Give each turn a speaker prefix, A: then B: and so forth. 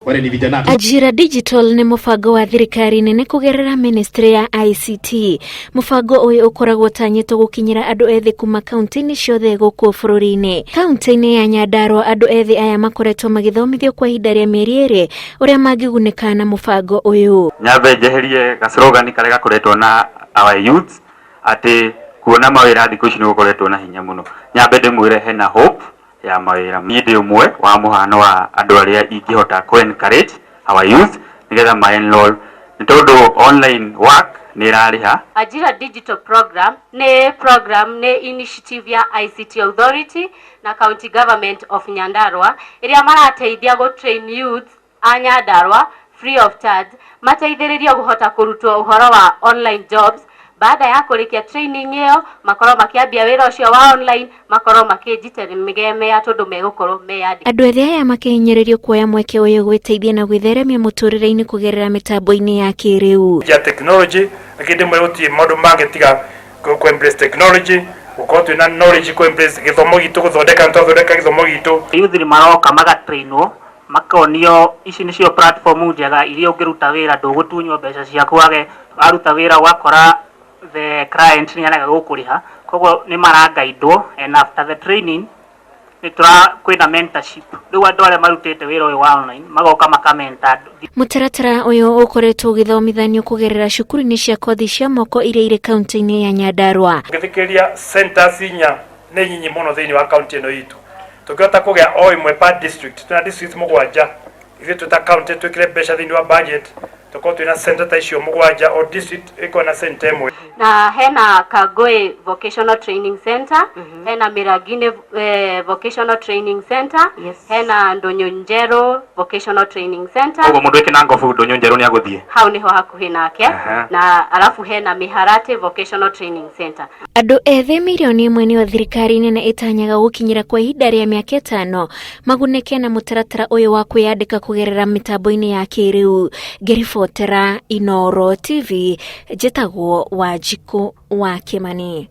A: Wale ni vijana.
B: Ajira Digital nĩ mũbango wa thirikari nene kũgerera ministry ya ICT. Mũbango ũyũ ũkoragwo ũtanyĩtwo gũkinyĩra andũ ethĩ kuma kaunti-inĩ ciothe gũkũ bũrũri-inĩ. Kaunti-inĩ ya Nyandarua andũ ethĩ aya makoretwo magĩthomithio kwa ihinda rĩa mĩeri 2 ũrĩa mangĩgunĩka na mũbango ũyũ.
C: Nyambe njeherie gaslogani karĩa gakoretwo na our youths atĩ kuona mawĩra thikũ ici nĩ gũkoretwo na hinya mũno. Nyambe ndĩmwĩre hena hope ya mawĩra. Niĩ ndĩ ũmwe wa mũhano wa andũ arĩa ingĩhota kũ encourage our youth nĩgetha ma enroll nĩ tondũ online work nĩ ĩrarĩha.
D: Ajira Digital Program nĩ program, nĩ initiative ya ICT Authority na County Government of Nyandarua ĩrĩa marateithia gũ train youths a Nyandarua free of charge, mateithĩrĩrio kũhota kũrutwo ũhoro wa online jobs. Baada ya kũrĩkia training ĩyo, makorwo makĩambia wĩra ũcio wa online, makorwo makĩnjitegemea tondũ megũkorwo meyandĩkithĩtie.
B: Andũ ethĩ aya makĩhinyĩrĩrio kuoya mweke ũyũ gwĩteithia na gwĩtheremia mũtũrĩre-inĩ kũgerera mĩtambo-inĩ ya kĩrĩu.
E: Ya technology, lakini ndĩmwe gũtirĩ maũndũ mangĩ tiga ku embrace technology, gũkorwo twĩna knowledge, ku embrace gĩthomo gitũ, gũthondeka nĩ twathondeka gĩthomo gitũ.
F: Youth nĩ maroka magatrainwo, makonio ici nĩcio platform njega iria ũngĩruta wĩra, ndũgũtunywo mbeca ciaku, wage waruta wĩra ũgakora the client nĩ arega gũkũrĩha. Koguo nĩ maragaidwo, and after the training nĩ tũra kwĩna mentorship. Rĩu andũ arĩa marutĩte wĩra ũyũ wa online magoka makamenta andũ.
B: Mũtaratara ũyũ ũkoretwo ũgĩthomithanio kũgerera cukuru-inĩ cia kothi cia moko iria irĩ kaunti-inĩ ya Nyandarua.
E: Ũngĩthikĩrĩria, centers 4 nĩ nyinyi mũno thĩinĩ wa kaunti ĩno itũ. Tũngĩhota kũgĩa o ĩmwe per district, twĩna district 7, ithuĩ twĩ ta county twĩkĩre mbeca thĩinĩ wa budget, tũkorwo twĩna center ta icio 7, o district ĩkorwo na center ĩmwe.
D: Na hena Kangoi Vocational Training Center, hena Mirangini Vocational Training Center, hena Ndũnyũ Njerũ Vocational Training Center.
C: Koguo mũndũ wĩkĩna ngobu Ndũnyũ Njerũ nĩ agũthiĩ.
D: Hau niho hakuhĩ nake. Na alafu hena Miharati Vocational Training Center.
B: Andũ ethĩ 1 mirioni nĩo thirikari nene ĩtanyaga gũkinyĩra kwa ihinda rĩa mĩaka 5 magunĩke na mũtaratara ũyũ wa kwĩyandĩka kũgerera mĩtambo-inĩ ya kĩrĩu. Ngĩribotera Inooro TV, njĩtagwo Wanjikũ wa Kĩmani.